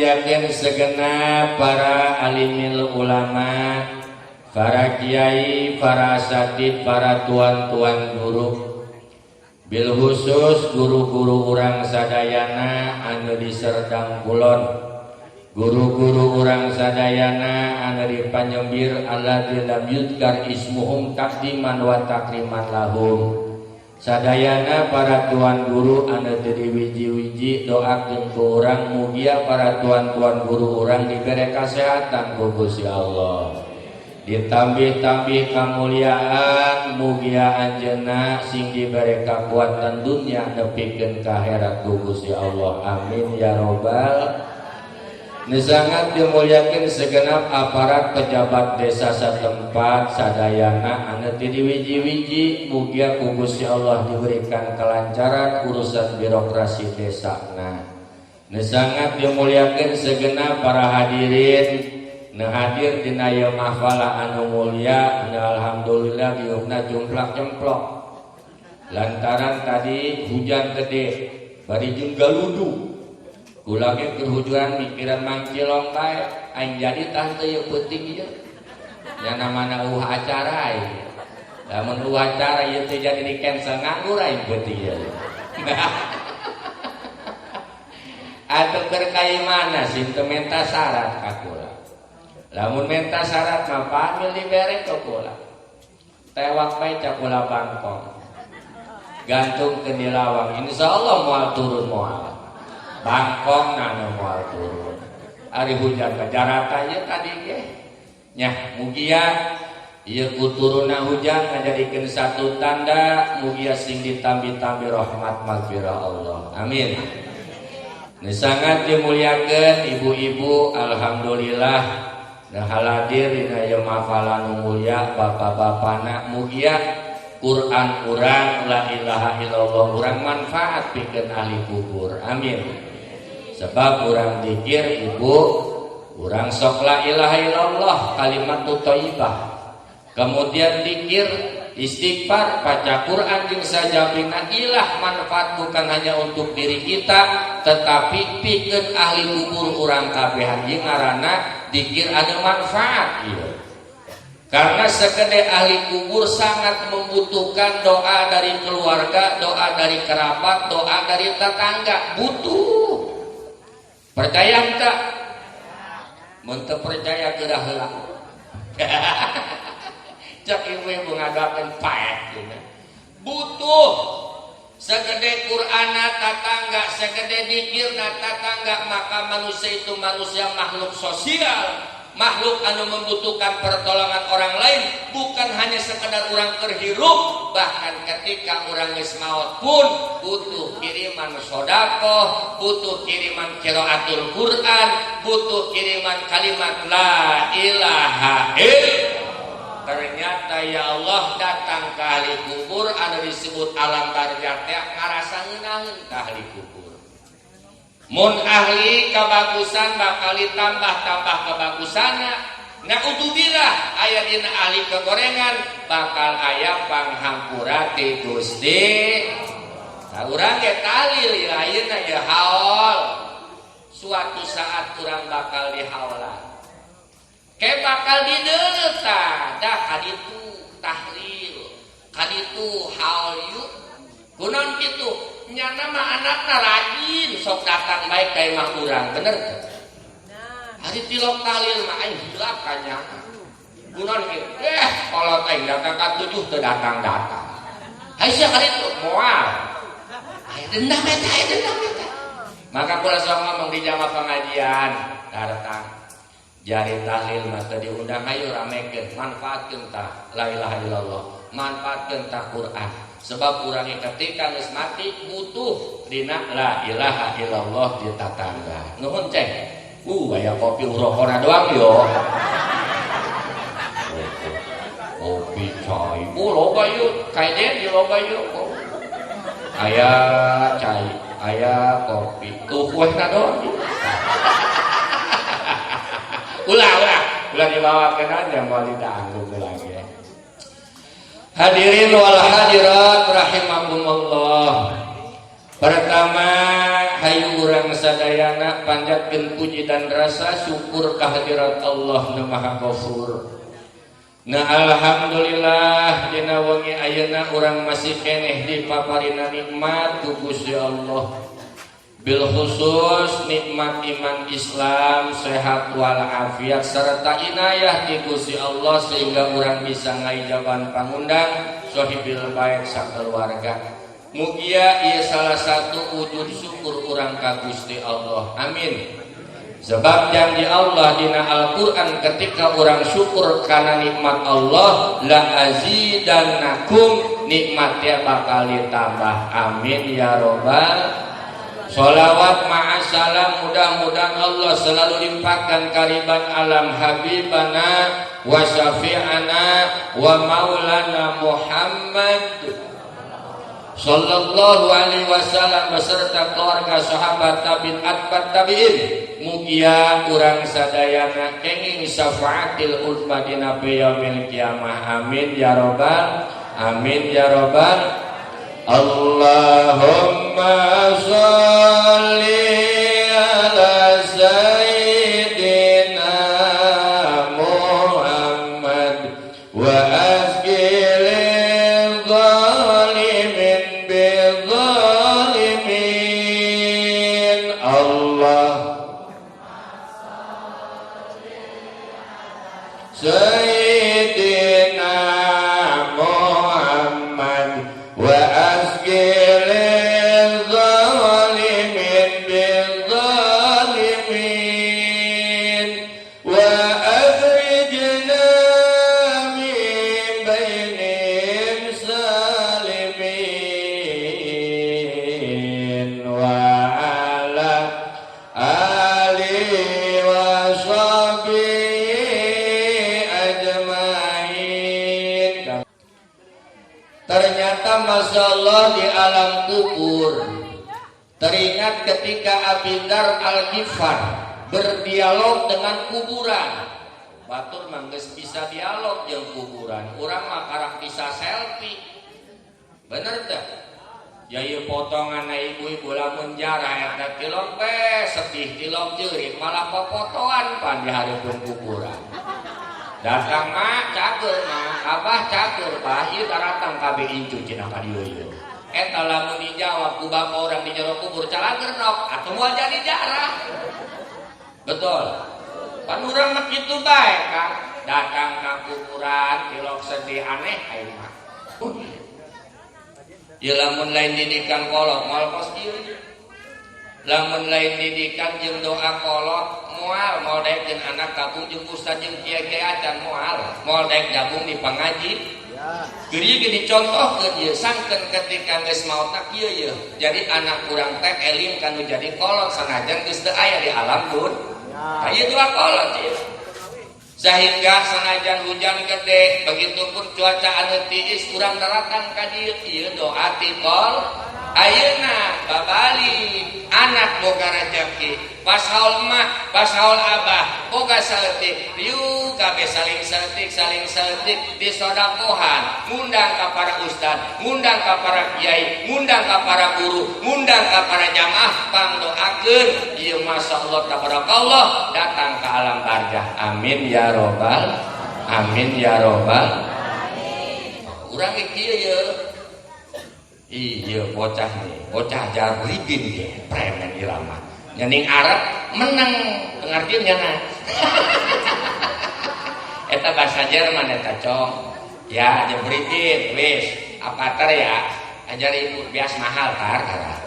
dimuliakeun segenap para alimil ulama, para kiai, para asatid, para tuan-tuan guru, bil khusus guru-guru urang sadayana anu di Serdang Kulon, guru-guru urang sadayana anu di Panyembir, alladzi lam yudkar ismuhum takdiman wa takriman lahum. Sadayana para tuan guru anu teu diwiji-wiji, doakeun ku urang mugia para tuan-tuan guru urang dibere kasehatan ku Gusti Allah, ditambih-tambih kamuliaan, mugia anjeunna sing dibere kakuatan dunya nepikeun ka akhirat ku Gusti Allah, amin ya robbal. Nu sangat dimuliakeun segenap aparat pejabat desa setempat sadayana anu teu diwiji-wiji, mugia ku Gusti Allah diberikan kelancaran urusan birokrasi desana. Nu sangat dimuliakeun segenap para hadirin nu hadir dina ieu mahfalah anu mulia, anu alhamdulillah diukna jumplak jemplok lantaran tadi hujan gede bari jeung galudu. Kula ge keur hujan mikiran mangcilong bae, aing jadi tah teu ieu peuting ieu nya mana eueuh acara ieu. Lamun eueuh acara ieu teh jadi di cancel, nganggur aing peuting ieu. Atuh keur mana sih teu menta syarat ka kula. Lamun menta syarat mah pamil dibere ka kula. Tewak bae cakula bangkong. Gantung ke di lawang, insyaallah moal turun moal. Bangkong nana moal turun. Ari hujan mah jarata ieu tadi ge. Nyah mugia ieu kuturuna hujan ngajadikeun satu tanda mugia sing ditambi-tambi rahmat magfirah Allah. Amin. Nu sangat dimuliakeun ibu-ibu, alhamdulillah nah hadir dina ieu mafalah nu mulia, bapak-bapana mugia Quran urang la ilaha illallah urang manfaat pikeun ahli kubur, amin. Sebab urang dikir ibu urang sok la ilaha illallah kalimat thayyibah, kemudian dikir istighfar, baca Quran jeung sajabina ilah manfaat bukan hanya untuk diri kita tetapi pikeun ahli kubur urang kabehan. Ieu ngaranna dikir anu manfaat ieu. Karena segede ahli kubur sangat membutuhkan doa dari keluarga, doa dari kerabat, doa dari tetangga, butuh. Percaya tak? Mun teu percaya geura heula. Cek ibu-ibu ngadoakeun paek dina. Butuh segede Qur'ana tatangga, segede dikirna tatangga, maka manusia itu manusia makhluk sosial, makhluk anu membutuhkan pertolongan orang lain, bukan hanya sekedar orang terhirup, bahkan ketika orang geus maot pun butuh kiriman sodakoh, butuh kiriman qiraatul Quran, butuh kiriman kalimat la ilaha illallah. Ternyata ya Allah datang ke ahli kubur anu disebut alam barzah teh ngarasa ngeunaheun ka ahli kubur. Mun ahli kebagusan bakal ditambah-tambah kebagusanna. Naudzubillah aya dina ahli kegorengan bakal aya panghampura ti Gusti. Nah, urang ge tahlil ieu ayeuna ieu haul. Suatu saat urang bakal dihaolan. Ke bakal dideuleuh dah kaditu tahlil, kaditu haul yuk. Kunaon kitu? Nyana mah anakna rajin sok datang baik ka imah urang, bener teu? Hari tilok tahlil mah aing hilap ka nyana. Kunaon kitu? Kolot aing datang ka 7 teu datang-datang. Hayu sia kaditu moal. Aya dendam eta, aya dendam eta. Maka kula sok ngomong di jamaah pengajian, datang. Jari tahlil mah teu diundang, hayu ramekeun, manfaatkeun tah la ilaha illallah, manfaatkeun tah Quran. Sebab urang ketika geus mati butuh dina la ilaha illallah di tatangga. Nuhun ceng. Aya kopi rokona doang yo. Kopi cai. Loba ieu, kajen di loba ieu. Aya cai, aya kopi. Tuh kuehna doang. Ulah, ulah, ulah dibawakeun aja moal ditanggung lagi. Hadirin wal hadirat rahimakumullah. Pertama Hayu urang sadayana panjatkeun puji dan rasa syukur kehadirat Allah nu Maha Ghafur. Nah, alhamdulillah dina wengi ayeuna urang masih keneh dipaparina nikmat ku Gusti Allah. Bil khusus nikmat iman Islam, sehat walafiat serta inayah ti Gusti Allah sehingga urang bisa ngaijaban pangundang sohibil bait sakeluarga. Mugia ieu salah satu wujud syukur urang ka Gusti Allah. Amin. Sebab janji Allah dina Al-Quran ketika orang syukur karena nikmat Allah, la azidannakum, nikmatnya bakal ditambah. Amin ya robbal. Salawat ma'asalam mudah-mudahan Allah selalu limpahkan kariban alam habibana wa syafi'ana wa maulana Muhammad sallallahu alaihi wasallam beserta keluarga, sahabat, tabi'in, atbat tabi'in. Mugia urang sadayana kenging syafaatil uzma dina yaumil kiamah. Amin ya robbal, amin ya robbal. Allahumma sholli ala sayyidina Muhammad wa asqilil zalimin bizzalimin. Allah Sayyidina Muhammad wa asqilil zalimin bizzalimin wa akhrijna min bainihim salimin wa ala alihi wa sahbihi ajmain. Ternyata Masya Allah di alam kubur teringat ketika Abidar Al-Ghifar berdialog dengan kuburan. Batur mah geus bisa dialog jeung kuburan, urang mah karak bisa selfie. Bener teh? Ya, ieu potongan ibu-ibu lamun jarah eta tilok be sedih, tilok jeurik, malah popotoan pan di hareupeun kuburan. Datang, "Mak, cager, Mak, Abah cager, Bah, ieu daratang kabeh incu cenah ka dieu ieu." Eta lamun dijawab ku bapak urang di jero kubur, "Calager nok atuh, moal jadi jarah." Betul? Pan urang mah kitu bae kan, datang ka kuburan tilok sedih, aneh aing mah. Ya, lamun lain didikan kolot moal kos kieu. Lamun lain didikan jeung doa kolot moal moal daekeun anak gabung jeung ustad jeung kiai-kiai acan, moal moal daek gabung di pangaji. Geus ge dicontohkeun ieu sangkeun ketika geus maot kieu ye. Jadi anak urang teh eling kanu jadi kolot sanajan geus teu aya di alam dun. Ieu dua kolot ieu. Sehingga sanajan hujan gede, begitupun cuaca anu tiis, urang daratang ka dieu, ieu doa ti kol. Ayeuna babali anak boga rezeki, pas haul emak, pas haul abah boga saeutik, riuh kabeh, saling saeutik saling saeutik disodakohan, ngundang ka para ustad, ngundang ka para kiai, ngundang ka para guru, ngundang ka para jamaah, pangdoakeun ieu. Masya Allah tabarakallah, datang ke alam barzah. Amin ya robbal, amin ya robbal. Urang kieu ye. Iya, bocah nih, bocah jaribin ge, preman irama. Nyaning Arab menang pengertiannya nah. Eta bahasa Jerman eta, cong. Ya, jebritin wis, apa tar ya? Ajar ibu bias mahal tar kara.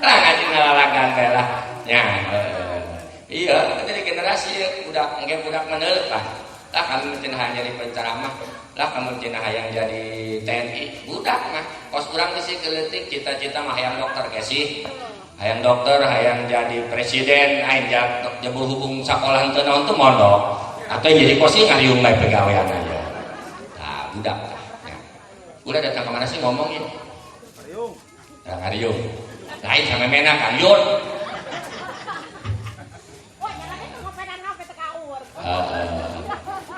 Lah, ngaji ngalalagan teh lah. Ya, iya, jadi generasi budak engke budak meneuleuh lah. Lah, kami cenah jadi penceramah, lah kamu cenah hayang jadi TNI, budak mah kos urang geus keuletik cita-cita mah hayang dokter sih, hayang dokter, hayang jadi presiden. Aing jebul hubung sakolah henteu naon tuh mondok atau jadi kosi ngariung bae pegawean aja. Nah, budak ya. Udah, datang kemana sih ngomongin? Ngariung. Nah, ngariung lain sama mena Kang Yun. Wah, nyalahnya ngopenan ngopi teu kaur. Uh,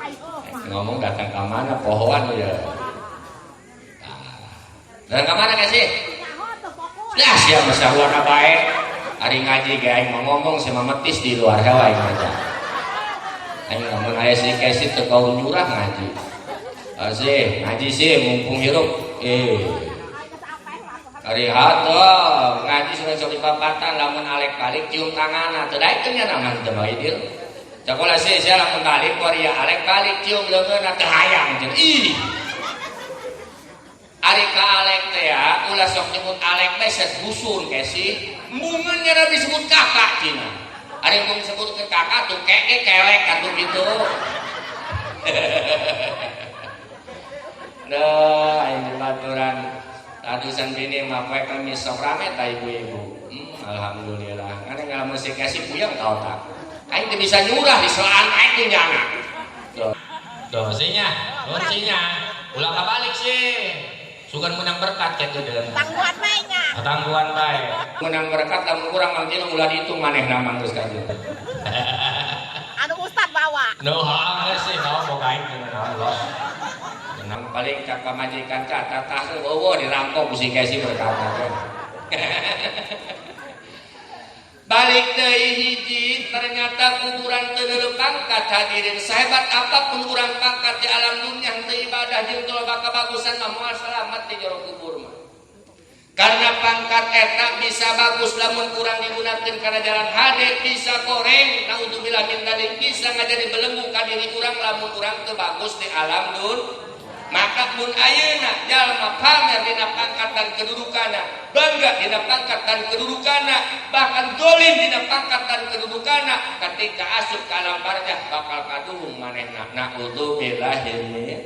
Ayo, mah. Ngomong datang ke mana pohoan ya. Nah, datang ke mana sih? Nyaho tuh fokus. Lah sia mah sahuana bae. Ari ngaji ge aing mah ngomong sia mah metis di luar heula aing aja. Aing lamun aya si Kesi teu kau nyurah ngaji. Asih, ngaji sih mumpung hirup. Ari hatuh ngaji sudah sok dipapatan lamun alek balik cium tanganna teu daekeun nya naman teu bae dieu. Cakola sih sia lamun balik Korea alek balik cium leungeunna teu hayang cenah. Ih. Ari ka alek teh ya ulah sok nyebut alek teh set busun Kesi. Embungeun nya disebut kakak cenah. Ari embung disebutkeun kakak tuh keke kelek atuh kitu. Nah, ini baturan adusan bini mah poe Kamis sok rame ta ibu-ibu. Alhamdulillah. Ngan ngalamun si Kesi puyeng ka otak. Aing teu bisa nyurah di selaan aing teh nyana. Tuh. Tuh sinya, nuhun sinya. Ulah kabalik sih. Sugan menang berkat kitu deun. Tangguhan bae nya. Tangguhan bae. Menang berkat lamun kurang mangkina ulah dihitung manehna mah geus ka dieu. Anu ustad bawa. Nu heuh sih naon boga aing teh naon los. Menang paling ka pamajikan ka tatah eueuh dirampok ku si Kesi berkata teh. Balik deui hiji ternyata kuburan teu neuleuh pangkat hadirin sahebat apapun urang pangkat di alam dunia teu ibadah jeung teu loba kabagusan mah moal selamat di jero kubur mah. Karena pangkat eta bisa bagus lamun kurang digunakeun kana jalan hade bisa goreng naudzubillah min dzalik bisa ngajadi belenggu ka diri urang lamun urang teu bagus di alam dunia. Maka mun ayeuna jalma pamer dina pangkat dan kedudukanna, bangga dina pangkat dan kedudukanna, bahkan dolim dina pangkat dan kedudukanna, ketika asup ka alam barzah bakal kaduhung manehna. Naudzubillah min.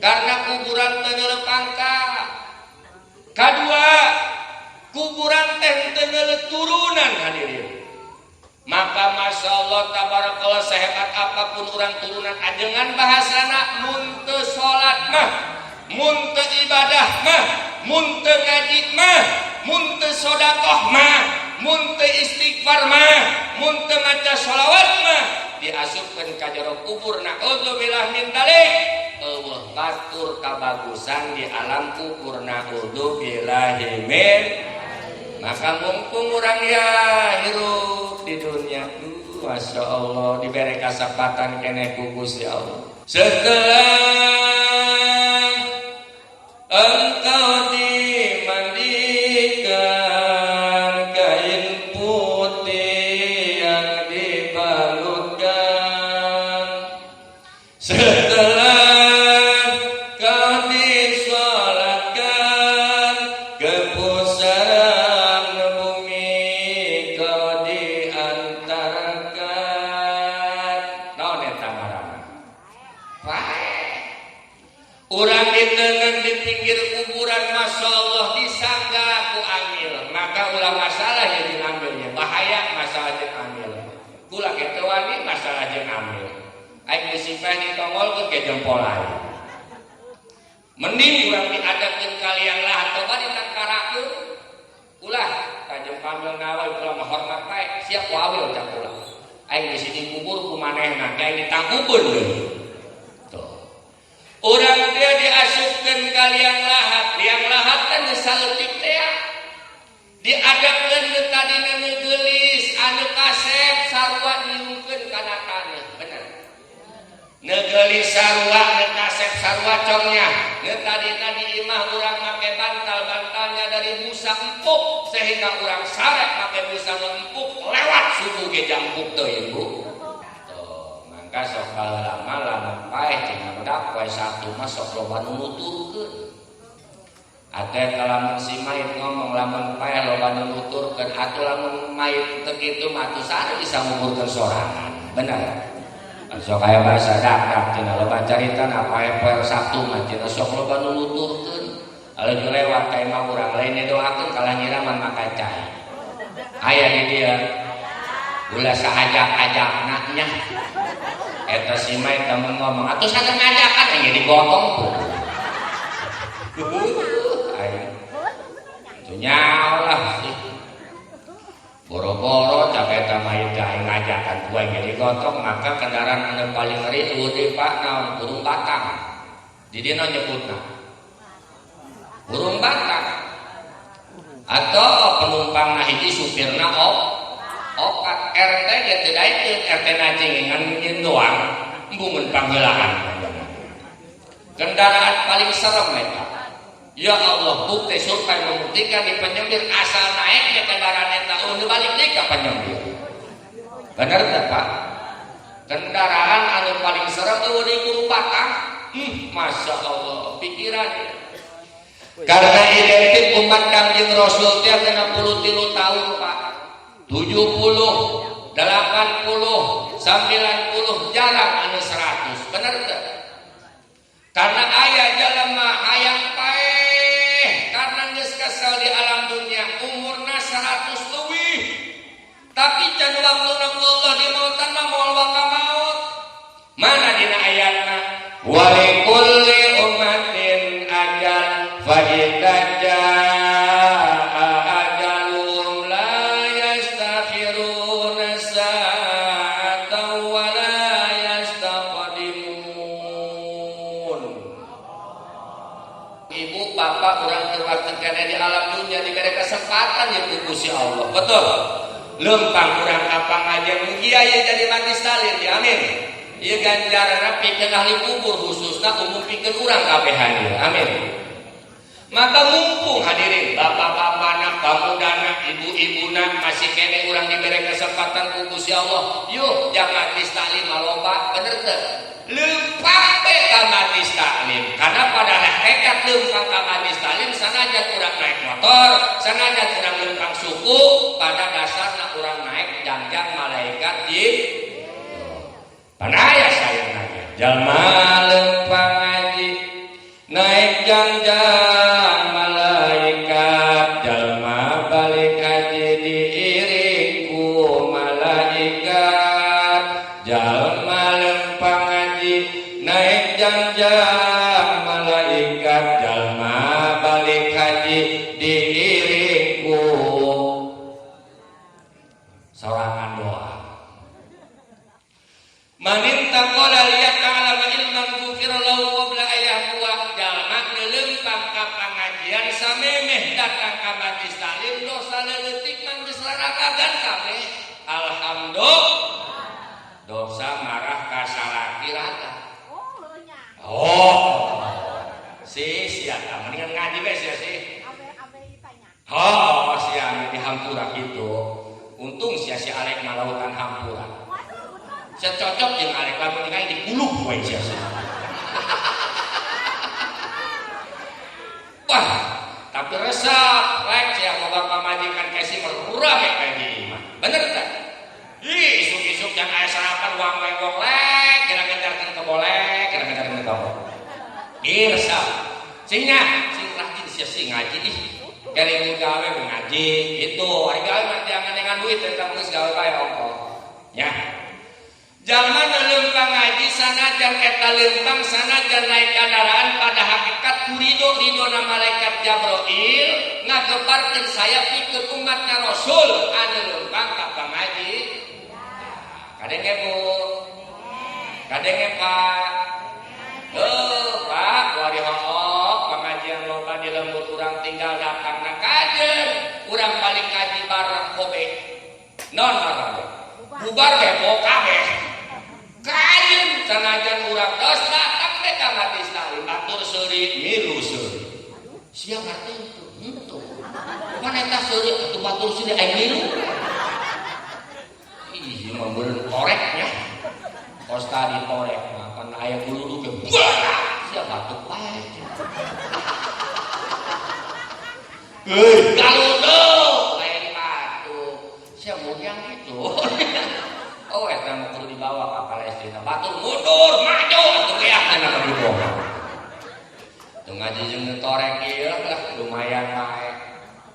Karena kuburan teu neuleuh pangkat. Kadua, kuburan teh teu neuleuh turunan hadirin. Maka masya Allah tabarakallah sehebat apapun orang turunan ajengan bahasana mun teu salat mah, mun teu ibadah mah, mun teu ngaji mah, mun teu sedekah mah, mun teu istighfar mah, mun teu maca sholawat mah, diasupkeun ka jero kubur naudzubillah min dzalik. Eueuh batur kabagusan di alam kubur naudzubillah min. Maka mumpung urang ya hirup di dunia, masya Allah diberi kesempatan keneh ku Gusti Allah. Setelah engkau dimandikan kain putih yang dibalutkan, setelah kau disolatkan ke pusaran bumi kau diantarkan. Naon eta ngaranna? Pae. Urang ditengen di pinggir kuburan masya Allah disangga ku amil. Maka ulah masalah ya jeung amilnya. Bahaya masalah jeung amil. Kula ge teu wani masalah jeung amil. Aing geus sipeh ditongolkeun ge jempol aing. Mending urang diadakeun kalian lahat coba ditangkarakeun. Ulah ka jeung pamil nawa ulah mah hormat bae siap ku awil cak ulah. Aing geus dikubur ku manehna, aing ditangkukeun deui. Tuh. Urang dia diasupkeun ka liang lahat, liang lahat kan geus saeutik teh. Diadakeun nu tadina nu geulis, anu kasep sarua niungkeun kana taneuh, bener. Nu geulis sarua, nu kasep sarua congnya. Nu tadina di imah urang make bantal, bantalnya dari busa empuk sehingga urang sare make busa nu empuk lewat subuh ge jampuk teh ibu. Tuh, mangka sok baheula mah lamun paeh cenah budak poe Sabtu mah sok loba nu nuturkeun. Ate lamun si mayit ngomong lamun paeh loba nu nuturkeun atuh lamun mayit teu kitu mah atuh sare bisa nguburkeun sorangan. Bener. Sok aya bahasa dak-dak cenah loba carita na paeh poe Sabtu mah cenah sok loba nu nuturkeun. Lalu lewat ka imah urang lain didoakeun kalah nyiraman maka cai. Aya di dieu. Ulah saajak-ajakna nya. Eta si mayit lamun ngomong atuh saged ngajakan aya digotong tuh. Aing. Tuh nyalah sih. Boro-boro capek eta mayit teh aing ngajakan ku aing jadi gotong maka kendaraan anu paling ngeri eueuh deui Pak naon burung batang. Di dieu nyebutna. Burung batang. Atau penumpang nah hiji supirna opat RT ge teu daekeun RT na cengengan nyieun doang embungeun pangheulaan. Kendaraan paling serem eta. Ya Allah, bukti survei membuktikan di Penyembir asal naiknya kendaraan eta eueuh balik deui ka Penyembir. Bener teh, Pak? Kendaraan anu paling serem eueuh di buru batang. Masya Allah, pikiran. Karena identik umat Kangjeng Rasul teh 63 tahun, Pak. 70, 80, 90, jarang anu 100. Bener teh? Karena aya jalma hayang paeh karena geus kesel di alam dunia umurna 100 leuwih. Tapi can waktuna Allah di mautan mah moal waka maut. Mana dina ayatna? Walikulli ummatin ajal fa idza jaa ajaluhum la yastakhiruna sa'atan wa la yastaqdimun. Ibu bapak urang keur waktu keneh di alam dunia diberi kesempatan ya ku Gusti Allah. Betul. Lempang urang ka pangajian mugia ya jadi majlis taklim ya, amin. Ieu ganjaranna pikeun ahli kubur khususna umum pikeun urang kabehan ieu. Amin. Maka mumpung hadirin bapak-bapak nak, pamudana, ibu-ibuna masih kene urang diberi kesempatan ku Gusti Allah. Yuk jangan majlis taklim maloba, bener teu? Lempang be ka majlis taklim. Karena pada hakikat lempang ka majlis taklim sanajan urang naik motor, sanajan urang lempang suku, pada dasarna urang naik jangjang malaikat di Panaya saya nanya, jalma lempang ngaji naik jangjang malaikat, jalma balik haji diiring ku malaikat, jalma lempang ngaji naik jangjang malaikat, jalma balik haji diiring ku sorangan doa. Manintaqala liyata'allama ilman ghufira lahu qabla ayyahwa. Jalma nu lempang ka pangajian samemeh datang ka majlis taklim dosa leutik mah geus raragagan kabeh. Alhamdulillah. Dosa marah ka salaki rata. Oh, nya. Oh. Si sia tah mendingan ngaji we sia sih. Abe abe itanya. Oh, sia di hampura kitu. Untung sia si Alek mah lautan hampura. Waduh, betul. Saya cocok jeung Alek lamun ningali dipuluh we sia sih. Wah, tapi resep rek sia boga pamajikan kesi merurame kayak di imah. Bener teh? Ih, isuk-isuk jang aya sarapan wang weng wong lek, kira ngejarkeun ke boleh, kira ngejarkeun ke boleh. Ih, resep. Sing nya, sing rajin sia sing ngaji ih. Kering gawe ngaji gitu. Ari gawe mah jangan dengan duit eta geus gawe bae ongkoh. Ya. Jalma nu lempang ngaji sanajan eta lempang sanajan naik kendaraan pada hakikat ku ridho malaikat Jabrail ngagebarkeun saya pikeun umatna Rasul anu lempang ka pangaji. Kadenge Bu? Kadenge Pak? Heuh, Pak, wari hook pengajian loba di lembur urang tinggal datang na kajen. Urang balik ngaji bareng kobe. Non bareng. Bubar bebo kabeh. Kajen sanajan urang dos datang teh ka majlis taklim batur seuri milu seuri. Sia ngarti henteu? Henteu. Pan eta seuri atuh batur seuri aing milu. Ih, mah meureun toreknya. Kos tadi torek mah pan aya guludug ge. Sia batuk wae. Heuy, galudug lain batuk. Sia muriang kitu. Oh, eta mah kudu dibawa ka Palestina. Batur mundur, maju atuh geak na mah dibawa. Teu ngaji jeung torek ieu lah lumayan bae.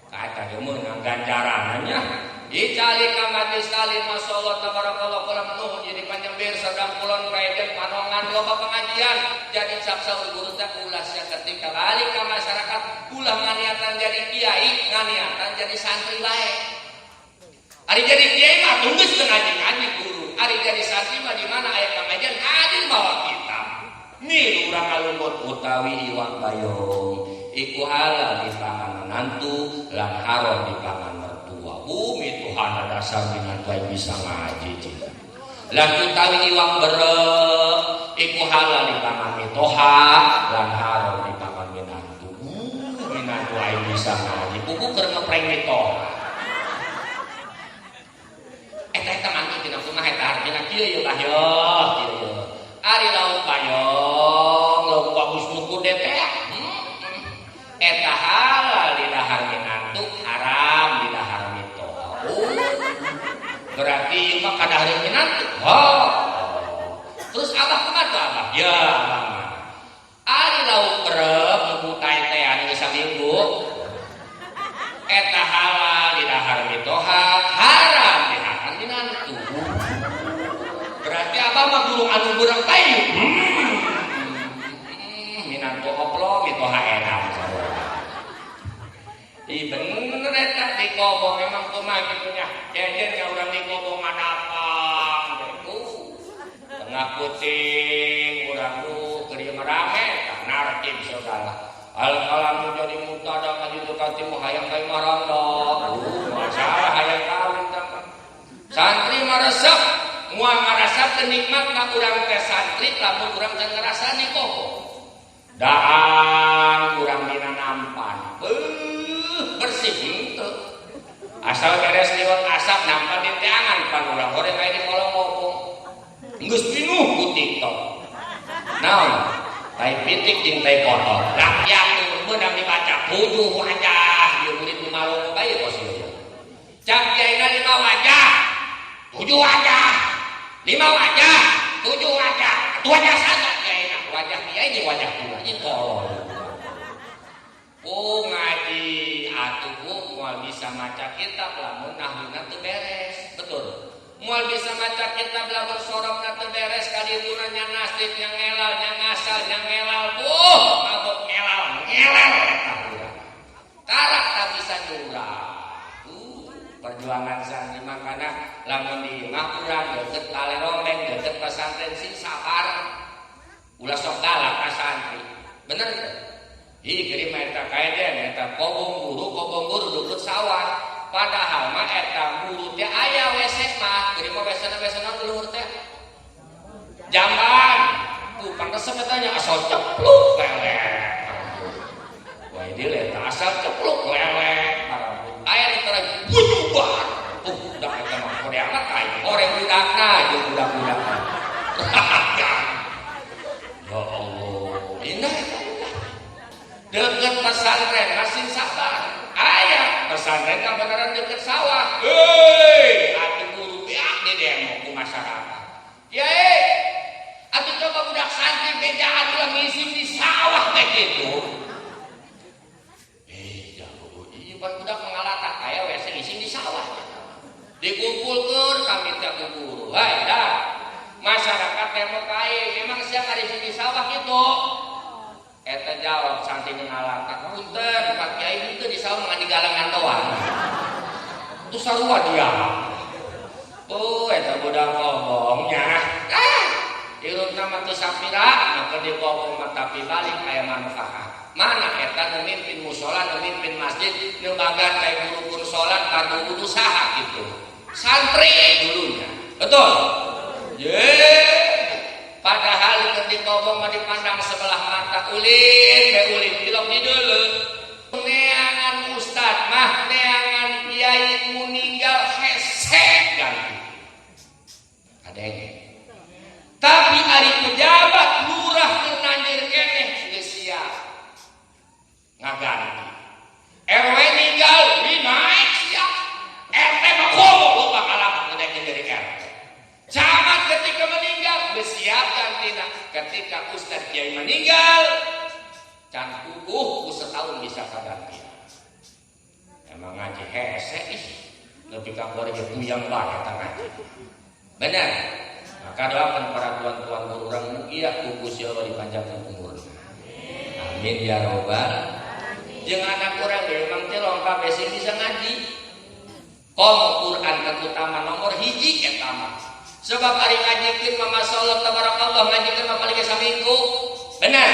Ka eta ge meunang ganjarannya. Dicali ka majlis taklim masyaallah tabarakallah kula nuhun jadi Panjambir Serdang Kulon Praeden Panongan loba pengajian jadi saksa guru teh ulah sia ketika balik ka masyarakat ulah nganiatan jadi kiai nganiatan jadi santri bae. Ari jadi kiai mah tunggu teu ngaji-ngaji guru. Ari jadi santri mah di mana aya pengajian hadir bawa kitab. Milu urang kalumut utawi iwak bayong. Iku halal dipangan menantu lan haram dipangan mertua. Bumi Tuhan dasar minantu aing bisa ngaji cina. Lan utawi iwak berek iku halal dipangan mitoha lan haram dipangan minantu. Minantu aing bisa ngaji. Puguh keur ngeprank mitoha. Eta eta mantu tina kumaha eta artina kieu ye bah yo, kieu ye. Ari lauk bayong, lauk bagus nu kude teh. Eta halal di dahar minantu, haram di dahar mitoha. Oh. Berarti ieu mah kadahareun minantu. Oh. Terus abah kumaha tuh abah? Ya abah mah. Ari lauk berep nu butai teh anu geus saminggu. Eta halal di dahar mitoha, haram di dahar minantu. Berarti abah mah guru anu berep bae. Minantu oplo mitoha enak. Ih bener eta di kobong emang kumaha kitu nya. Jejen nya urang di kobong ngadapang gitu. Tengah puting urang nu keur ieu mah rame tah nartib segala. Al kalamu jadi mubtada ka ditu ka timu hayang ka imah rondo. Masalah hayang kawin tah. Santri mah resep moal ngarasakeun nikmatna urang teh santri lamun urang can ngarasani kobong. Daang urang dina nampan. Beuh bersih henteu. Asal beres liwat asap nampan di teangan pan urang goreng aya di kolong ngobong. Geus pinuh ku TikTok. Naon? Tai pitik jeung tai kotor. Rakyat meunang dibaca tujuh wajah ieu murid nu malongo bae kos ieu. Cak kiaina 5 wajah. 7 wajah. 5 wajah, 7 wajah. Atuh wajah saja kiaina. Wajah kiai jeung wajah kula ieu tolol. Oh ngaji atuh bu moal bisa maca kitab lamun nahwina teu beres. Betul. Moal bisa maca kitab lamun sorobna teu beres kadituna nya nasib nya ngelal nya ngasal nya ngelal buh mabok ngelal ngelal eta urang. Karak tak bisa nyurah. Perjuangan santri makana lamun di imah urang deket kalerombeng deket pesantren sing sabar. Ulah sok galak ka santri. Bener teu? Ih kirim eta kaeden eta kobong guru deket sawah. Padahal mah eta guru teh aya WC mah, kirim mah WC-na luhur teh. Jamban. Tuh pantes eta nya asal cepluk lele. Wah ini eta asal cepluk lele. Aya di terang bujubar. Tuh budak eta mah kode amat aing. Oreng budakna jeung budak-budakna. Ya Allah, indah eta indah. Deket pesantren masih sabar. Aya pesantren kabeneran deket sawah. Heuy, atuh guru beak di demo ku masyarakat. Kiai, atuh coba budak santri bejaan ulah ngisi di sawah teh kitu. Jago ieu pan budak ngalatak aya WC ngising di sawah. Dikumpulkeun kami teh ku guru. Hai dah. Masyarakat demo ka aing, memang sia ngarising di sawah kitu. Eta jawab santri ngalatak, punten Pak Kiai henteu di sawah mah digalengan doang. Tuh sarua dia. Oh, eta budak ngomongnya. Ah, irupna mah teu sapira, maka di kobong mah tapi balik aya manfaat. Mana eta nu mimpin mushola, nu mimpin masjid, nu bagan kayak guru pun salat, fardu wudu saha gitu. Santri dulunya. Betul? Ye. Padahal di kobong mah dipandang sebelah mata ulin, be ulin tilok di dulu. Neangan ustad mah neangan kiai meninggal hese ganti. Kadenge. Tapi ari pejabat lurah keur nanjir keneh geus siap. Ngaganti. RW ninggal, di naik siap. RT mah komo loba kalamat ngedekeun jadi RT. Camat ketika meninggal geus siap gantina. Ketika ustad kiai meninggal, can puguh ku setahun bisa kaganti. Emang ngaji hese ih, nepi ka kuari ge puyang bae eta ngaji. Bener. Maka doakan para tuan-tuan guru urang mugia ku Gusti Allah dipanjangkeun umurna. Amin ya robbal. Jeung anak urang ge emang teh longkap sing bisa ngaji. Kom Quran terutama nomor hiji eta mah. Sebab ari ngajikeun mah masyaallah tabarakallah ngajikeun mah paling saminggu. Benar.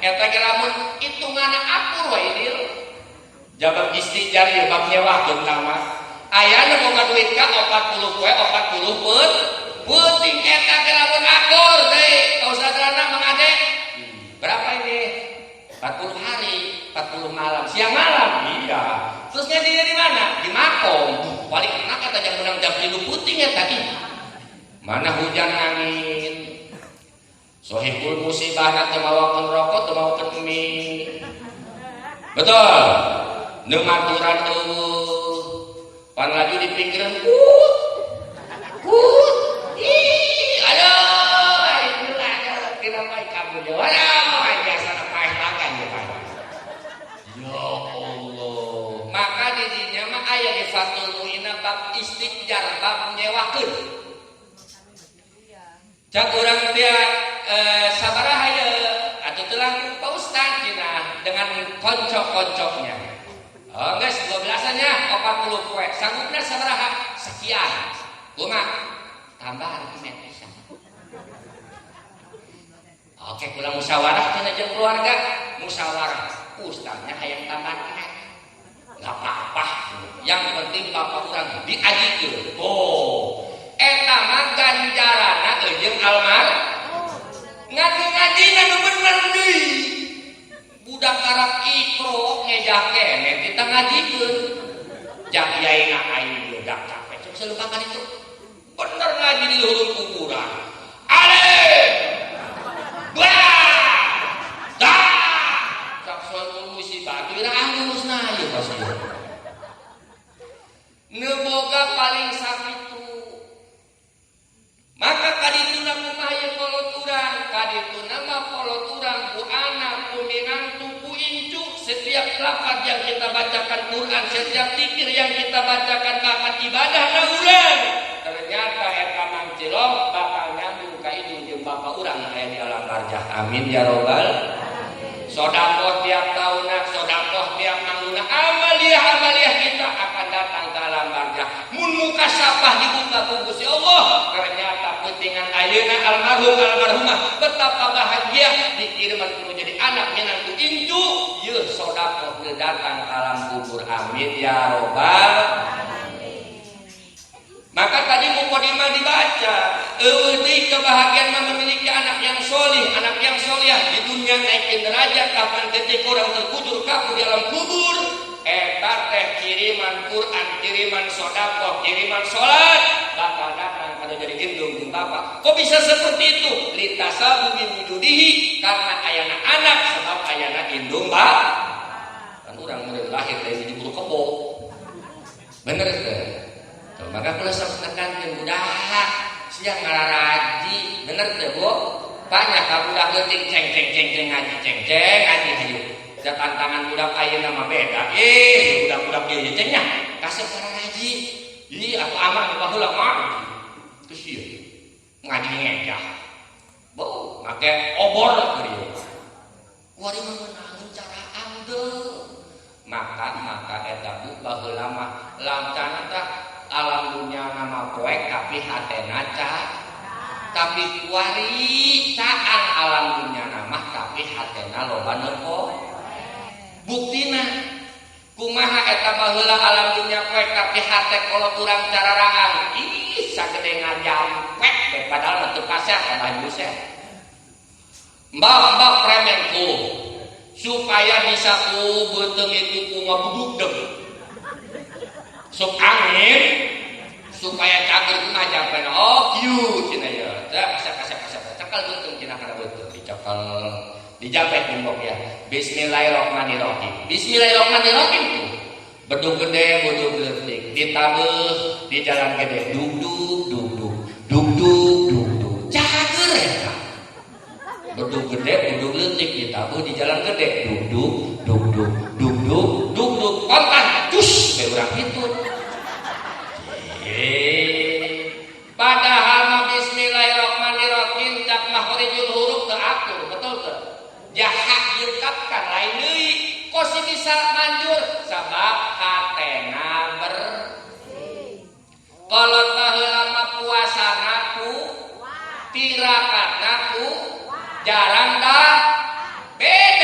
Eta ge lamun hitunganna akur wae deal. Jabab istijar ieu bab nyewakeun mah. Aya nu boga duit ka 40 poe 40 peuting eta ge lamun akur deui ka ustadzana Mang Ade. Berapa ini? 40 hari, 40 malam, siang malam. Iya. Terus ngajinya di mana? Di makom. Paling enak kata jam menang jam 3 peuting eta ih. Mana hujan angin. Sohibul musibah teu mawakeun rokok, teu mawakeun mie. Betul. Nu maturan eueuh. Pan laju di pinggiran kut. Kut. Ih, aduh, aing aduh, kenapa kabur ya? Aduh, biasa paeh makan ya, Pak. Ya Allah. Maka di dinya mah aya di Fathul Mu'inah bab istijar, bab nyewakeun. Cak urang dia sabaraha ye atuh teu langkung Pak Ustad cenah dengan konco-koncoknya. Oh geus 12-an nya 40 poe. Sanggupna sabaraha? Sekian. Kumaha? Tambah argumen pisan. Oke, kula musyawarah cenah jeung keluarga, musyawarah. Ustadnya hayang tambah argumen. Enggak apa-apa. Yang penting bapak urang diajikeun. Oh, eta mah ganjarana jeung almar ngan ngajina nu bener deui. Budak karak ikro ngejah keneh kita ngajikeun. Jak kiai na aing budak capek cuk selupakan itu. Bener ngaji di luhur kuburan. Alif ba ta cak soal musibah atuh ira angurusna ieu pasti. Nu boga paling sakitu. Maka kadituna kumaha ieu kolot urang? Kadituna mah kolot urang ku anak, ku minantu, ku incu. Setiap lafaz yang kita bacakan Quran, setiap zikir yang kita bacakan bahkan ibadah na urang. Ternyata eta mangcilong bakal nyambung ka indung jeung bapa urang aya di alam barzah. Amin ya robbal. Sodakoh tiap tahunna, sodakoh tiap mangguna, amaliyah-amaliyah kita akan datang ke alam barzah. Mun muka sapah dibuka ku Gusti Allah, ternyata pentingan ayeuna almarhum almarhumah betapa bahagia dikiriman kudu jadi anak minantu incu, yeuh sodakoh teu datang ke alam kubur. Amin ya robbal. Maka tadi mukadimah dibaca, eueuh deui kebahagiaan mah memiliki anak yang solih, anak yang solihah di dunia naikin derajat kapan ketika orang terkujur kaku di alam kubur, eta teh kiriman Quran, kiriman sodakoh, kiriman sholat bakal datang kada jadi indung jeung bapak. Kok bisa seperti itu? Litasabubi wujudihi, karena ayana anak sebab ayana indung bap. Kan urang mulai lahir dari hiji bulu kebo. Bener teh? Tuh, maka kula sok nekankeun budak siang ngararaji, bener teh Bu? Banyak ka budak leutik ceng ceng ceng ceng ngaji ceng ceng ngaji hayu. Da tantangan budak ayeuna mah beda. Ih, budak-budak ieu ceng nya kasep ngararaji. Ih, aku amah nu baheula ngaji. Geus ieu ngaji ngejah. Bau, make obor keur ieu. Kuari mah ngeunaheun caraan deui. Maka maka eta bu baheula mah lancana tah alam dunia nama poek tapi hatena ca tapi kuari caang alam dunia nama tapi hatena loba nepo buktina kumaha eta baheula alam dunia poek tapi hate kolot urang cararaang ih sagede ngajampek we padahal mah teu pasar ka baju seh mbak-mbak premenku supaya bisa ku beuteung itu ku ngabudugdeg sok angin supaya cager ku ngajampek oh kieu cenah ya teh kasep kasep kasep cekal beuteung cenah kana beuteung dicekal dijapek tembok ya bismillahirrahmanirrahim bismillahirrahmanirrahim tuh bedug gede bedug leutik ditabeuh di jalan gede dug dug dug dug dug dug dug dug cager eta bedug gede bedug leutik ditabuh di jalan gede dug dug dug dug dug dug dug dug kontan cus be urang kitu. Padahal mah bismillahirrahmanirrahim cak makhorijul huruf teu akur, betul teu? Jahat diungkapkan lain deui. Kok si bisa manjur? Sabab hatena ber. Kolot baheula mah puasana ku tirakatna ku jarang dah beda.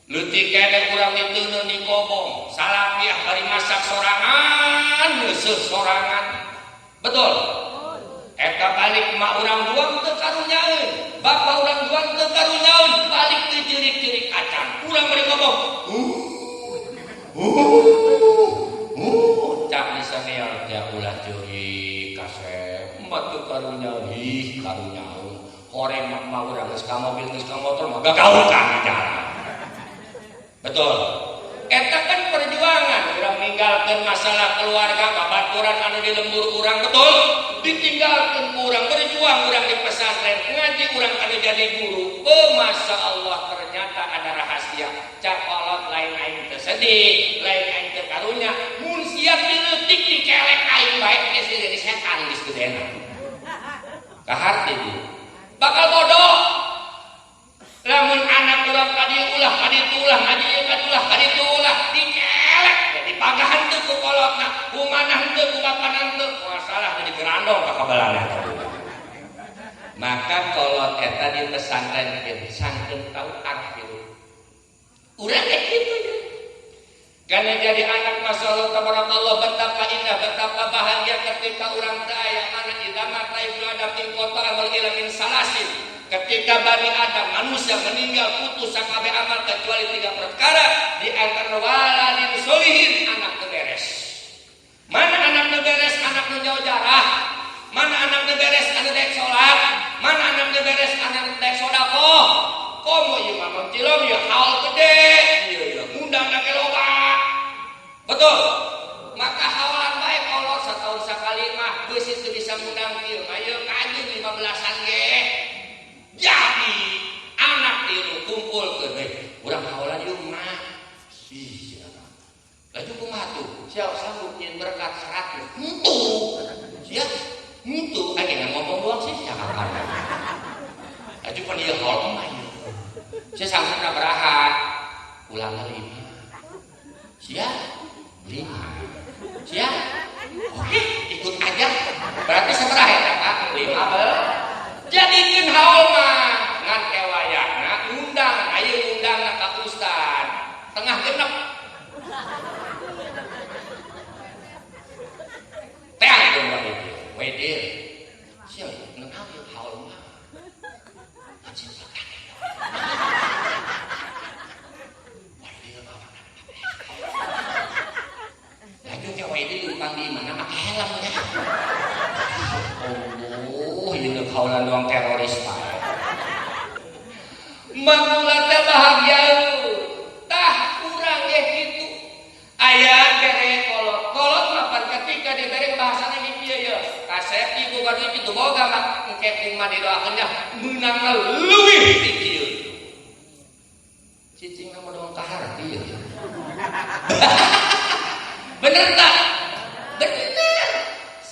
Leutik keneh urang diteundeun di kobong, salapiah bari masak sorangan, neuseuh sorangan. Betul? Eta balik mak urang buang teu karunyaeun, bapak urang buang teu karunyaeun, balik teu ceurik-ceurik acan. Urang bari ngomong, cak di senior ya ulah ceurik kasep, mah teu karunyaeun, ih karunyaeun. Horeng mak urang geus ka mobil geus ka motor mah gagaukan di jalan. Betul. Eta kan perjuangan urang ninggalkeun masalah keluarga babaturan anu di lembur urang, betul? Ditinggalkeun ku urang berjuang urang di pesantren, ngaji urang anu jadi guru. Oh, masya Allah ternyata ada rahasia. Cakolot lain aing teu sedih, lain aing teu karunya, mun siap dileutik dikelek aing bae geus jadi setan geus gedena. Kaharti ieu. Bakal bodoh. Lamun anak urang ka dieu ulah ka ditu ulah ngaji ieu ka dieu ulah ka ditu ulah dikelek jadi pagah henteu ku kolotna, ku manah henteu ku bapana henteu, masalah jadi gerandong ka kabalana. Maka kolot eta di pesantren ieu sangkeun tau arah hirup. Urang teh kitu ya. Karena jadi anak masya Allah tabarakallah betapa indah betapa bahagia ketika urang teh aya mana idza mata ibnu adam in qata amal ila min salasin. Ketika Bani Adam manusia meninggal putus sakabeh amal kecuali 3 perkara, di antara waladin solihin anak teu beres. Mana anak teu beres? Anak nu jauh jarah. Mana anak teu beres? Anu dek salat. Mana anak teu beres? Anak dek sedekah. Komo ieu mah mencilong ieu haul gede, ieu ieu ngundang ge loba. Betul? Maka hawalan bae kolot satahun sakali mah beusi teu bisa ngundang kieu mah ieu kanjeng 15-an ge. Jadi anak tilu kumpul ke urang hawalan ieu mah. Ih, laju kumaha tuh? Siap sanggup nyin berkat 100. Henteu. Sia, henteu aing ngomong doang sih sia kapan. Laju pan ieu haul mah ieu. Sia sanggupna beraha? Ulangna 5. Sia 5. Sia? Oke, ikut aja. Berarti sabaraha eta, Pak? 5 bel. Jadikeun haul mah ngan kewayahna ngundang, ayeuna ngundangna ka ustad. Tengah genep. Teang teu wae dieu. We dieu. Sia naon ieu haul mah? Laju ke wae dieu leumpang di mana make helm ya. Oh, ieu haulan doang teroris bae. Mangula teh bahagia. Tah urang ge kitu. Aya bere kolot. Kolot mah pan ketika dibere bahasana ge kieu ye. Kasep ieu boga duit kitu boga mah engke kumaha didoakeun nya meunangna leuwih ti kieu. Cicingna mah doang kaharti ye. Bener tak? Bener.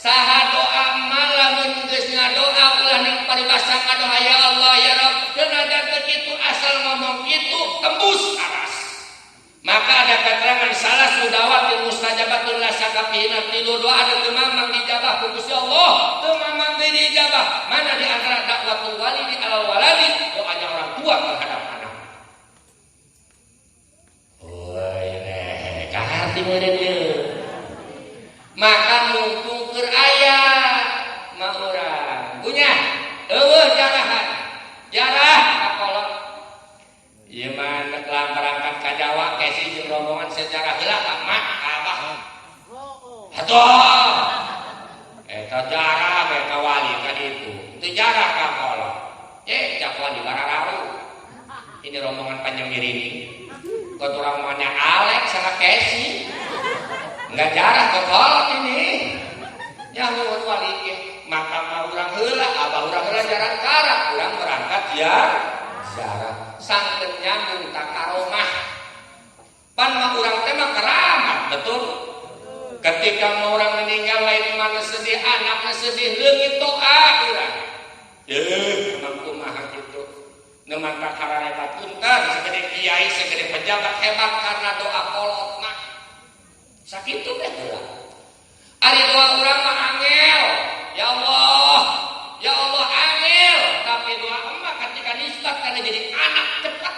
Saha doa malamun geus ngadoa ulah ning paribasa ngadoa ya Allah ya Rabb. Senajan teu kitu asal ngomong kitu tembus aras. Maka ada keterangan salah sudawatil mustajabatun la syakka fihi, tilu doa anu teu mamang dijabah ku Gusti Allah, teu mamang deui dijabah. Mana di antara dakwatul walidi alal waladi, doanya orang tua terhadap anak. Oi, kaharti meureun ieu. Maka mumpung keur aya mah urang punya eueuh jarahan. Jarah kakolot. Ieu mah nek berangkat ka Jawa kesi jeung rombongan sejarah heula ka mak ka abah. Atuh. Eta jarah we ka wali ka ditu. Teu jarah ka kolot. Cak wali bararau. Ini rombongan panjang ini. Kau rombongannya Alex sama Kesi. Enggak jarah ke kolot ini. Nyaho wali ge. Maka mah urang heula, abah urang heula jaran karak, urang berangkat ya jarah. Sangkeun nyambung ta karomah. Pan mah urang teh mah keramat, betul? Ketika mau orang meninggal lain mana sedih, anaknya sedih, leungit doa urang. Emang kumaha kitu. Nu mantap hararebat punten, segede kiai, segede pejabat hebat karena doa kolot mah. Sakitu teh heula. Ari doa urang mah angel. Ya Allah, ya Allah angel, tapi doa emak ketika nisbat karena jadi anak cepat.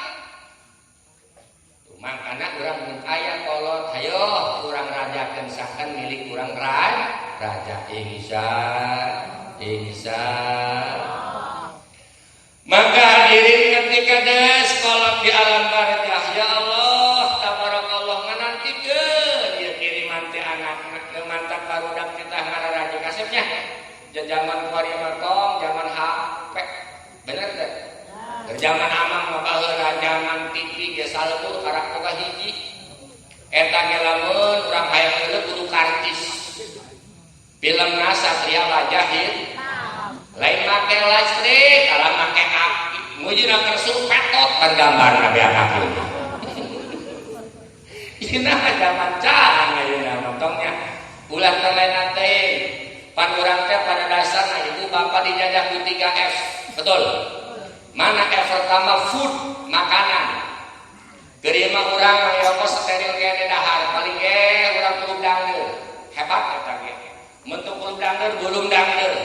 Ayo urang rajakeun sakan milik urang raja insya insya. Maka hadirin ketika des kolot di alam barzah, ya Allah tabarakallah nganantikeun ieu kiriman teh anak mantap barudak kita ngararaja kasepnya. Zaman kuari mah tong zaman HP. Bener teh? Zaman amang mah baheula zaman TV ge salebur karak boga hiji. Eta ge lamun urang hayang heula kudu karcis. Filmna Satria Baja lain make listrik, kalau make api, mujina kersu petot kan gambarna beak aku. Ina zaman cang ayeuna mah tongnya. Ulah terlena teh. Pan urang teh pada dasarna ibu bapak dijajah ku 3 F. Betul. Mana F pertama food, makanan. Keur mah urang aya kos steril kene dahar, paling ge urang kulub dangdeur. Hebat eta ge. Mun teu kulub dangdeur, gulung dangdeur.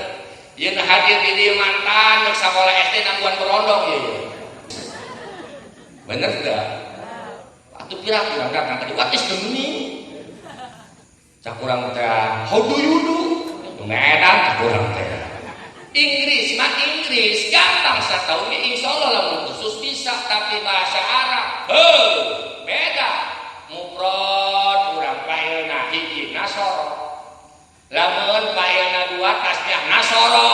Yeun hadir di dieu mantan rek sakola SD nangguan berondong ieu. Bener teu? Atuh pira urang datang ka dieu, what is the meaning? Cak urang teh, how do you do? Medan cak urang teh. Inggris mah Inggris gampang satahun insya Allah lamun khusus bisa, tapi bahasa Arab heuh beda. Mufrad urang failna hiji nasoro, lamun failna dua tasniah nasoro,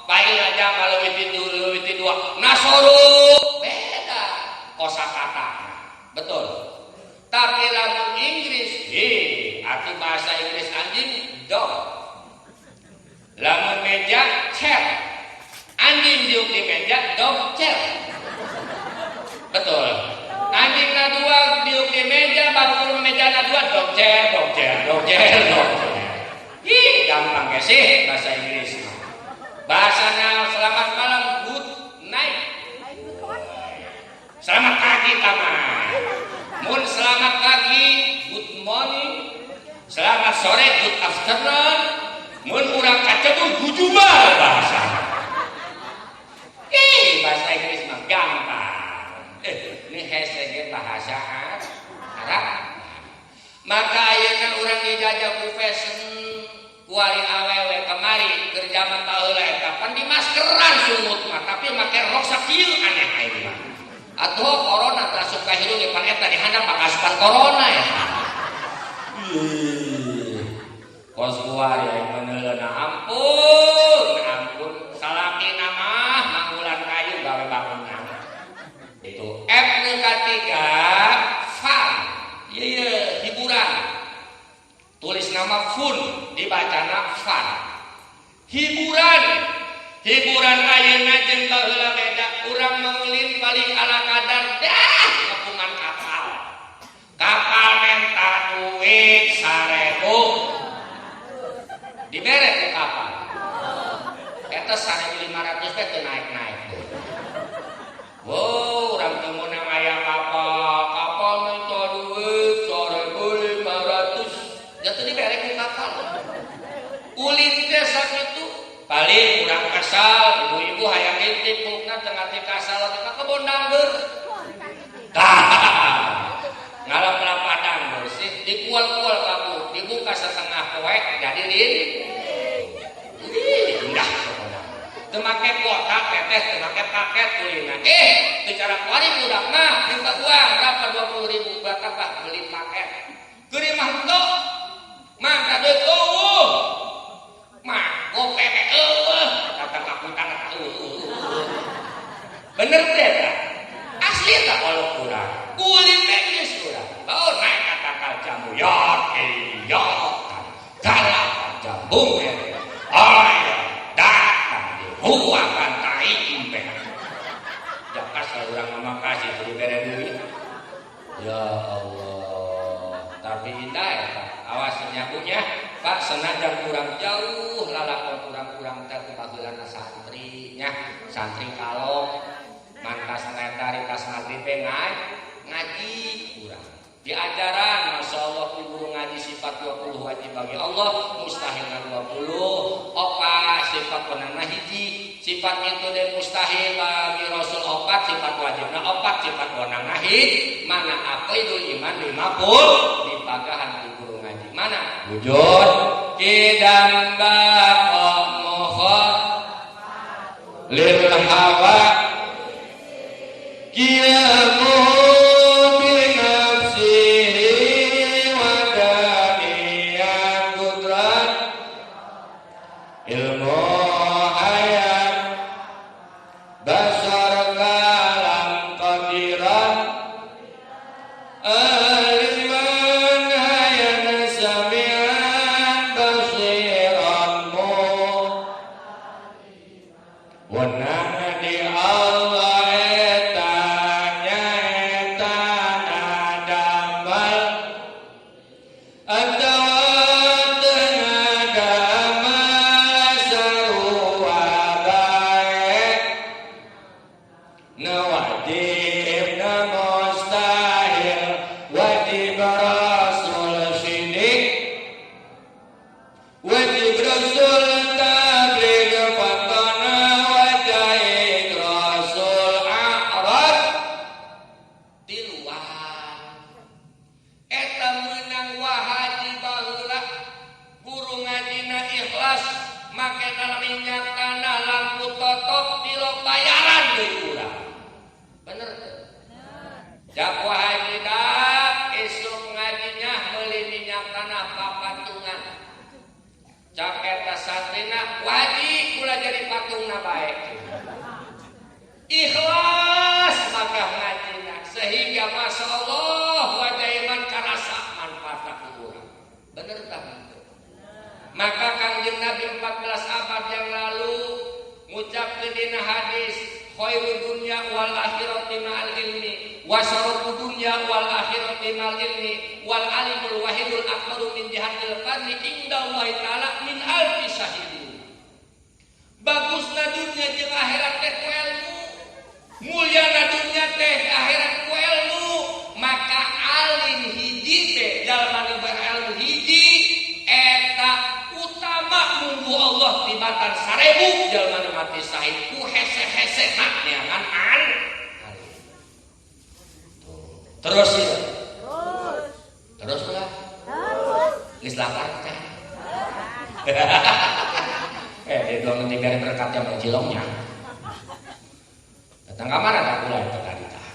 failna jama leuwih ti leuwih ti dua nasoro, beda kosakata, betul. Tapi lamun Inggris hi arti bahasa Inggris anjing dog, lamun meja chair, anjing diuk di meja dog chair, betul. Anjing na dua diuk di meja, bangku meja na dua dog chair, dog chair, dog chair, dog chair. Ih, gampang ya sih bahasa Inggris. Bahasanya selamat malam good night. Selamat pagi taman. Mun selamat pagi good morning. Selamat sore good afternoon. Mun urang kacebur gujubar bahasa. Ih, bahasa Inggris mah gampang. Ini hese ge bahasa Arab. Maka ayeuna urang dijajah ku fashion kuari awewe kemari keur zaman baheula eta pan di maskeran sungut mah, tapi make rok sakieu aneh aing mah. Atuh corona teh asup ka hirup pan eta di handap pakasupan corona ya. Ih, kos kuari aing meuneuleuh ampun, ampun salakina mah manggulan kayu gawe bangunan. Itu F nu katiga fun. Ieu ieu hiburan. Tulis nama fun, dibacana fun. Hiburan. Hiburan ayeuna jeung baheula beda. Urang mangulin paling ala kadar dah ngepungan kapal. Kapal menta duit 1000. Dibere ku kapal. Eta 1500 teh teu naik-naik. Wow, urang teu meunang aya kapal. Kapal menta duit 1500. Jatuh dibere ku kapal. Ulin teh sakitu paling urang kesal, ibu-ibu hayang ngintip kulukna teu ngarti kasal ka kebon dangdeur. Tah. Ngalap-lap padang bersih, dikual-kual kamu, dibuka setengah poek jadi lin. Ih, indah pokona. Teu make kuota teteh, teu make paket kulina. Teu cara kuari budak mah minta uang berapa 20.000 buat apa? Beli paket. Geuring mah henteu. Mah duit eueuh. Mah gope teh eueuh, datang ka kutang eueuh. Bener teh tah? Asli tak kalau kurang. Kulin teh geus urang. Oh, naik ka tangkal jambu yot iyot. Galak jambu ayo datang di ruangan tai impe. Jakas kalau urang mah kasih teu dibere duit. Ya Allah, tapi indah ya Pak. Awas nyabunya, Pak, senajan kurang jauh lalakon kurang-kurang teh baheulana santri nya, santri kalong mantas netaritas maghrib teh ngaji kurang. Di ajaran Masya Allah guru ngaji sifat 20 wajib bagi Allah mustahil 20 opa sifat penana hiji. Sifat itu deh mustahil bagi Rasul opat, sifat wajibna opat, sifat wenangna hiji. Mana aqidul iman 50 dipagahan di guru ngaji. Mana? Wujud kidam baqa muha lil hawa qiyamu bi nafsihi wa daniyan qudrat ilmu hayat basar kalam qadiran aliman hayan samian basiran mu wenang di Allah eta nyaeta nadamal atawa teu ngadamal sarua bae nu wajib nu mustahil wajib rasul sidik wajib rasul tabligh fatana wajahid rasul a'rad tiluan eta meunang wahaji baheula guru ngajina ikhlas make minyak tanah lampu totok tilok bayaran deui urang bener teu? Jak wahaji dak isuk ngajinya meuli minyak tanah papatungan cak eta santrina wajib kula jadi patungna bae ikhlas maka ngajina sehingga masya Allah wajah iman karasa manfaatna ku urang bener tah henteu? Maka Kangjeng Nabi 14 abad yang lalu ngucapkeun dina hadis khairu dunya wal akhirati ma'al ilmi wa syarafu dunya wal akhirati ma'al ilmi wal alimul wahidul akbaru min jihatil fadli indallahi ta'ala min alfi syahidin. Bagusna dunya jeung akhirat teh ku ilmu, mulyana dunya teh akhirat ku ilmu. Maka alim hiji teh jalma nu berilmu hiji eta utama munggu Allah tibatan 1000 jalma nu mati syahid ku hese-hese neangan al alim. Tuh. Terus ya. Terus. Terus lah. Terus. Geus lapar kan? Dia doang nanti biar berkatnya mencilongnya. Datang ke mana tak pulang ke tadi tah?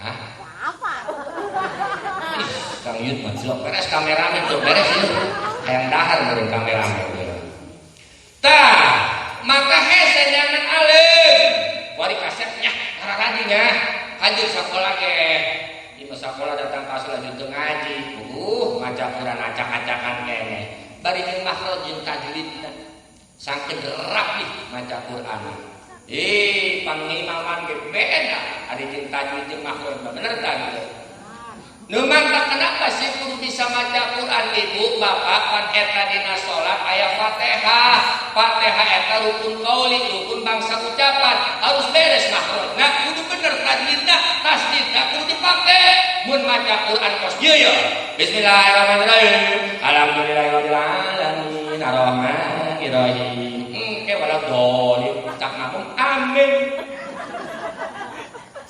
Hah? Apa? Ih, Kang Yud mencilong beres kameramen tuh beres itu. Hayang dahar meureun kameramen. Tah, maka hese jangan alim. Wari kasepnya kararadinya. Hadir sekolah ge. Di masa sekolah datang ka laju teu ngaji. Maca Quran acak-acakan kene. Bari jeung makhraj jeung tajwidna. Sangkeun rapih maca Quran. Pangimaman ge beda ari jeung tajwid jeung makhraj mah bener tah gitu. Nu mantap kenapa sih kudu bisa maca Quran ibu bapak pan eta dina salat aya Fatihah. Fatihah eta rukun qauli, rukun bangsa ucapan, harus beres makhrajna, kudu bener tajwidna, tasdidna kudu dipake. Mun maca Quran kos ieu ya. Bismillahirrahmanirrahim. Alhamdulillahirabbil alamin arrahmanirrahim. Engke wala dolin cak makmum amin.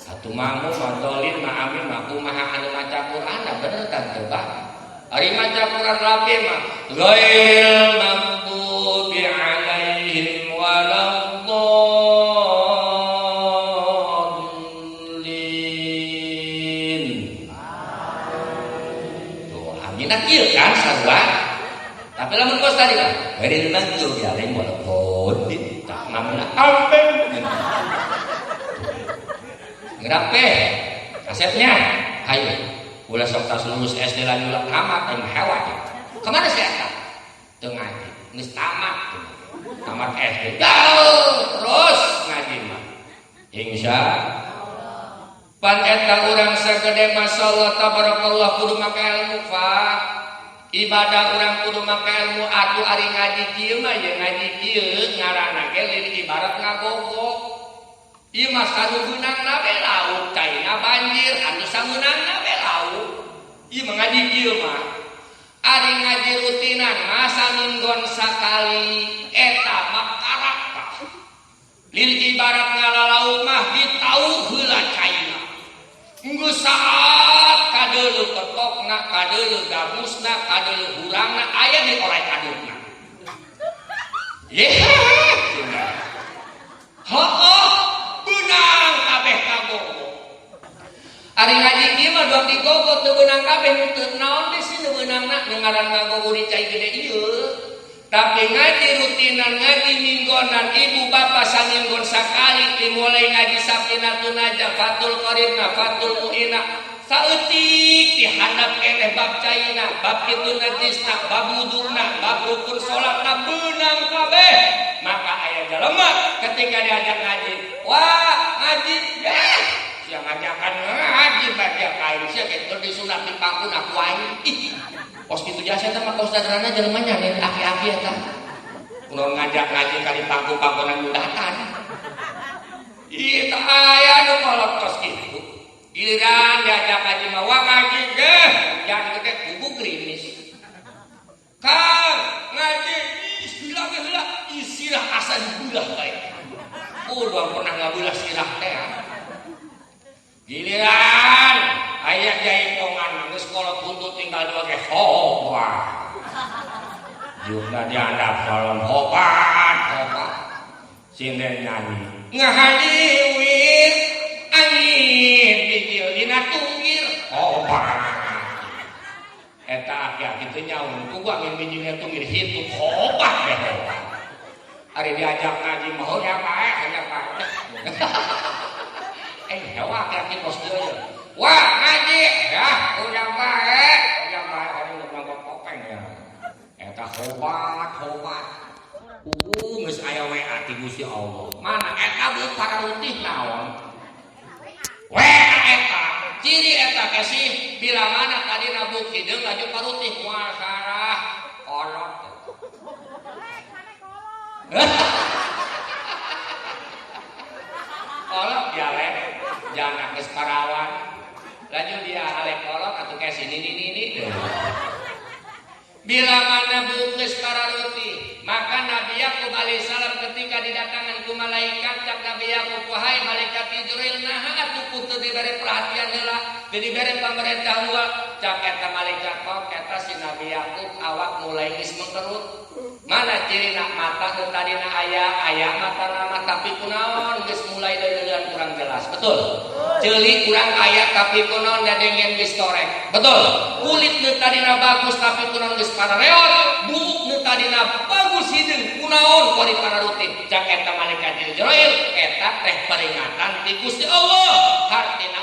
Satu makmum mah dolin mah amin mah kumaha anu maca Quran bener tah teu Pak? Ari maca Quran rapi mah ghairil maghdubi alaihim waladdallin. Tuh aminna kieu kan sarua. Tapi lamun kos tadi kan ghairil maghdubi alaihim waladdallin cak makmumna amin. Ngerape kasepnya ayo ulah sok tas lulus SD lagi ulah tamat aing hewan kemana sih eta teu ngaji geus tamat tamat SD jauh terus ngaji mah insya pan eta urang sagede masyaallah tabarakallah kudu make ilmu fa ibadah urang kudu make ilmu atuh ari ngaji kieu mah ye ngaji kieu ngaranna ge lin ibarat ngagogo. Ieu mah sanugeunangna we laut, caina banjir, anu sameunangna we laut. Ieu mah ngaji kieu mah. Ari ngaji rutinan mah saminggon sakali eta mah karak. Lil ibarat ngalalau mah ditau heula caina. Geus saat kadeuleu ketokna, kadeuleu gabusna, kadeuleu hurangna aya di orai kadukna. Ye. Heuh, beunang kabeh kagogo. Ari ngaji kieu mah doang digogo teu beunang kabeh teu naon deui sih nu beunangna ngaran ngagogo di cai gede ieu. Tapi ngaji rutinan, ngaji minggonan, ibu bapak saminggon sakali dimulai ngaji Safinatun Najah, Fathul Qaribna, Fathul Mu'inna, saeutik dihandap keneh bab caina, bab kitu najisna, bab wuduna, bab rukun salatna beunang kabeh. Maka aya jelema ketika diajak ngaji, wah ngaji, ya sia ngajakan ngaji baca kain sia kitu disunat di pangkun aku aing. Ih, kos kitu jasa eta mah ka Ustaz Rana jelema nya aki-aki eta. Kunaon ngajak ngaji ka di pangku-pangkunan nyundatan. Ih, tah aya nu kolot kos kitu. Giliran diajak ngaji mah wah ngaji geh, hujan gede kubu gerimis. Kang, ngaji istilah ge heula, istilah asa dibelah bae. Oh, doang pernah ngabelah sirah teh. Giliran aya jaipongan geus kolot buntut tinggal dua ge hoba. Jumlah diandap kolon hobat, hobat. Sinden nyanyi. Ngahaliwir angin bijil dina tunggir hobat. Eta aki-aki teh nyaun ku angin bijilnya tunggir hitung hobat deh hobat. Ari diajak ngaji mah hoya bae, hoya bae. Hewa aki-aki kos dieu ye. Wah, ngaji ya, udah bae, udah bae ari nu mangkok topeng ya. Eta hobat, hobat. Geus aya WA ti Gusti Allah. Mana eta beuh pararutih naon? WA eta. Ciri eta kasih bila mana tadi nabuk hideung laju parutih moal sarah kolot. Kolot dialek, jangan geus parawan. Laju dia alek kolot atuh kasih nini nini. Bila mana bungkus pararuti, maka Nabi Yakub alaihissalam ketika didatangan ku malaikat, cak Nabi Yakub, wahai malaikat Jibril, naha atuh ku teu dibere perhatian heula, teu dibere pamerintah heula. Cak eta malaikat kok eta si Nabi Yakub awak mulai geus mengkerut. Mana cirina mata nu tadina aya, aya mata nama tapi kunaon geus mulai deuleuan kurang jelas. Betul? Ceuli kurang aya tapi kunaon dadengen geus torek. Betul? Kulit nu tadina bagus tapi kunaon geus parareot, buuk nu tadina bagus hideung kunaon kori pararutin. Cak eta malaikat Jibril eta teh peringatan ti Gusti Allah. Hartina